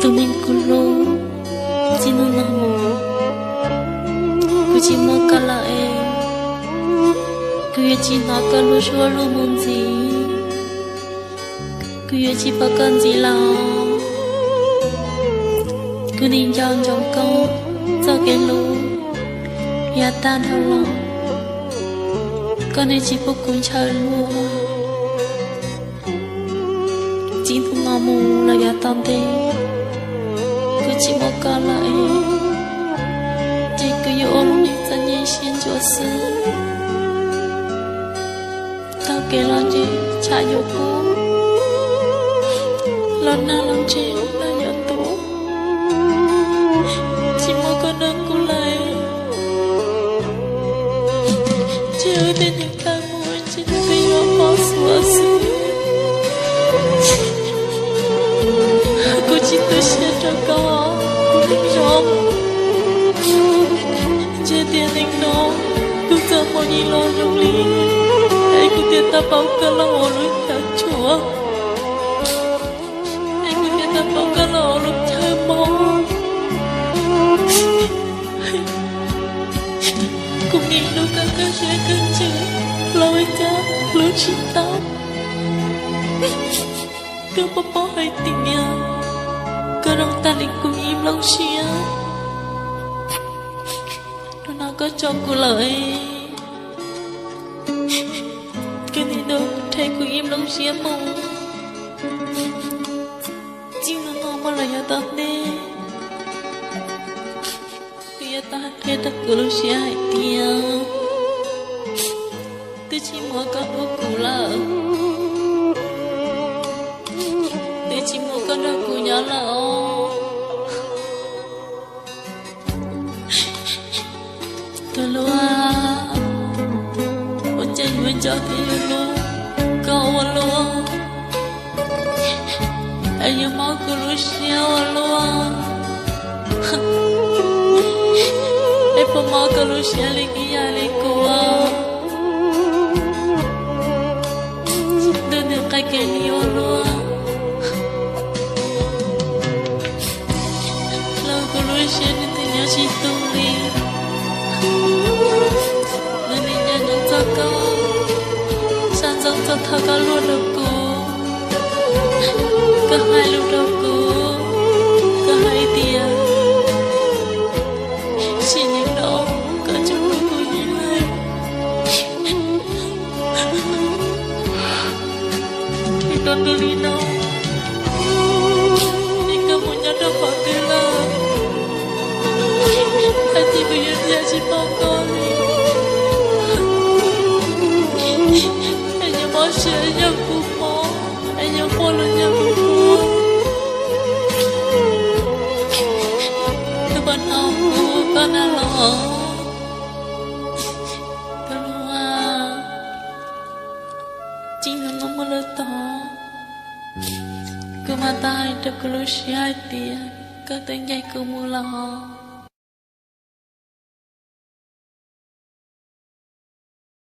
Tus neeg kuv hlub, txij hnub no mus kuv tsis muaj koj lawm es kuv yuav tsis hnov koj lub suab lub moo ntxiv. Kuv yuav tsis pom koj ntxiv lawm. Kuv nim nco ntsoov koj txoj kev hlub yav tag dhau los, koj niaj tsis pub kuv ntshaw luag. Txij hnub no mus los yav tom ntej, kuv tsis muaj koj lawm, ces kuv yuav ua lub neej txom nyem siab ntsuav xwb. Taug kev los ntse tsham yuav kub, los nag los ntse los yuav ntuj, tsis muaj koj nrog kuv lawm. Ces wb tej neeg tawm mus ces nws pheej yuav pom xuav xwb. Kuv tsis tu siab rau koj, tus neeg zoo. Ntshe tias neej no kuv txoj hmoov yeej los zoo li, es kuv thiaj tau pauv koj los ua lub chaw tshuam, es kuv thiaj tau pauv koj los ua lub chaw mob. Kuv nim hlub koj kawg siab kawg ntsws los ua cas hlub tsis tau. Koj puas paub hais tias koj zoo tag li kuv ib nplooj siab. Hnub no koj tso kuv lawm, koj nim rhe kuv ib nplooj siab mus. Txij hnub no mus los yav tom ntej, kuv yuav tau hais qhia rau kuv lub siab hais tias twb tsis muaj koj hlub kuv lawm, twb tsis muaj koj nrog kuv nyob lawm os. Tus hlub, ua cas yuav nco thiab yuav hlub koj ua luaj, es yuav mob kuv lub siab ua luaj, es puas mob koj lub siab li ib yam li kuv? Ntuj nws qaij kev li ua luaj, los kuv lub siab nws twb nyob tsis tus li. Nws nim nco ntsoov txog koj, xav ntsoov txog thaum koj luag rau kuv, koj hais lus rau kuv, koj hais tias sim neej no koj tsis hlub kuv li lawm. Es koj tuaj li no, es koj mus nyob rau qhov twg lawm? Hais tias kuv yuav ntiag tsis pom koj li. Es yuav mob siab yog kuv mob, es yuav quaj los yog kuv quaj. Koj puas hnov kuv ua koj na los? Tus hlub, txij hnub no mus lawm tod, kuv mam tau hais rau kuv lub siab hais tias koj twb ncaim kuv mus lawm.